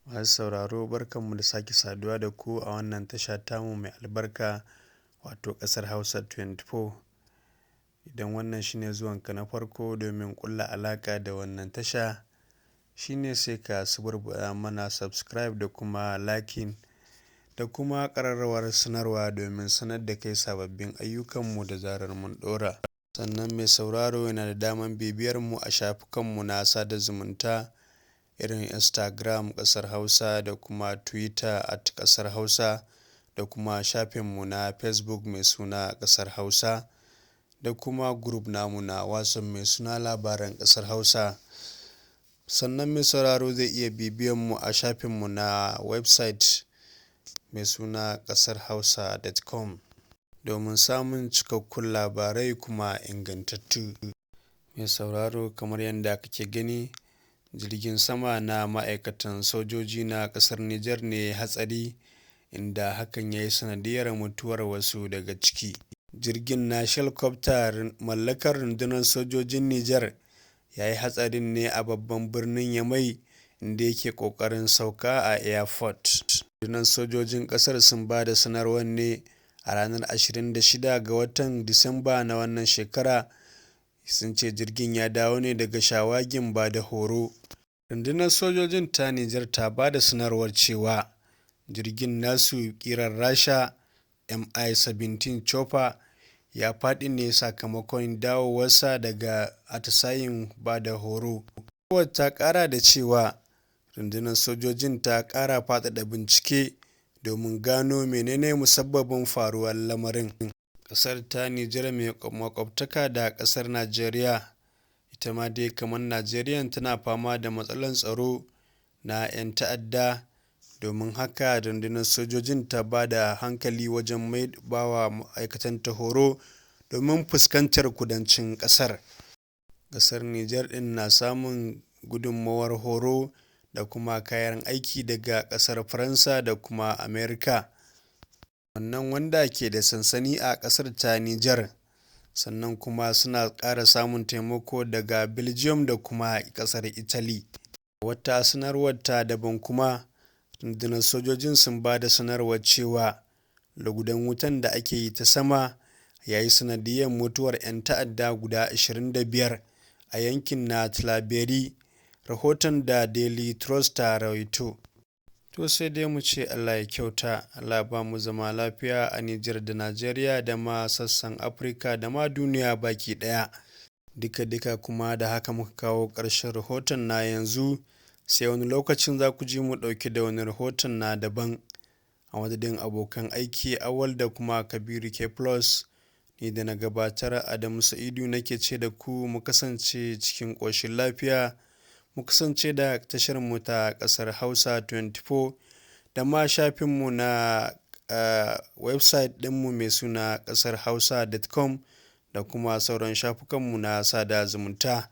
Masu sauraro, barkanmu da sake saduwa da ku a wannan tasha tamu mai albarka, wato Ƙasar Hausa 24. Idan wannan shine zuwanka na farko domin ƙulla alaƙa da wannan tasha, shine sai ka suburbuɗa mana subscribe da kuma liking da kuma ƙararrawar sanarwa domin sanar da kai sababbin ayyukanmu da zarar mun ɗora. Sannan mai sauraro yana da daman bibiyar mu a shafukanmu na sada zumunta irin Instagram Ƙasar Hausa da kuma Twitter @ƘasarHausa da kuma shafinmu na Facebook mai suna Ƙasar Hausa da kuma group namu na WhatsApp mai suna Labaran Ƙasar Hausa. Sannan mai sauraro zai iya bibiyan mu a shafinmu na website mai suna ƙasarhausa.com domin samun cikakkun labarai kuma ingantattu. Mai sauraro, kamar yadda kake gani, jirgin sama na ma'aikatan sojoji na ƙasar Nijar ne hatsari, inda hakan ya yi sanadiyar mutuwar wasu daga ciki. Jirgin na shelkwafta mallakar rundunar sojojin Nijar ya yi hatsarin ne a babban birnin Yamai, inda yake ƙoƙarin sauka a airport. Rundunar sojojin ƙasar sun ba da sanarwar ne a ranar 26 ga watan Disamba na wannan shekara. Sun ce jirgin ya dawo ne daga shawagin ba da horo. Rundunar sojojin ta Nijar ta ba da sanarwar cewa jirgin nasu ƙirar Rasha Mi-17 Chopper ya faɗi ne sakamakon dawowarsa daga atisayen ba da horo. Sanarwar ta ƙara da cewa rundunar sojojin ta ƙara faɗaɗa bincike domin gano menene musabbabin faruwar lamarin. Ƙasar ta Nijar mai makwabtaka da ƙasar Najeriya, ita ma dai kamar Najeriya tana fama da matsalar tsaro na 'yan ta'adda. Domin haka rundunar sojojin ta ba da hankali wajen mai bawa ma'aikatanta horo domin fuskantar kudancin ƙasar. Ƙasar Nijar ɗin na samun gudunmawar horo da kuma kayan aiki daga ƙasar Faransa da kuma Amerika. Wannan wanda ke da sansani a ƙasar ta Nijar. Sannan kuma suna ƙara samun taimako daga Belgium da kuma ƙasar Italy. Wata sanarwar ta daban kuma, rundunar sojojin sun ba da sanarwar cewa lugudan wutan da ake yi ta sama ya yi sanadiyar mutuwar 'yan ta'adda guda 25 a yankin na Tillaberi, rahoton da Daily Trust ta rawaito. To, sai dai mu ce Allah ya kyauta, Allah ba mu zama lafiya a Nijar da Najeriya da ma sassan Afirka da ma duniya baki ɗaya. Duka-duka kuma da haka muka kawo ƙarshen rahoton na yanzu, sai wani lokacin za ku ji mu ɗauke da wani rahoton na daban. A madadin abokan aiki Awal da kuma Kabiru K Plus, ni da na gabatar, Adamu Sa'idu, nake ce da ku mu kasance cikin ƙoshin lafiya. Mu kasance da tashar mu ta Ƙasar Hausa 24 da ma shafinmu na website ɗinmu mai suna ƙasarhausa.com da kuma sauran shafukanmu na sada zumunta.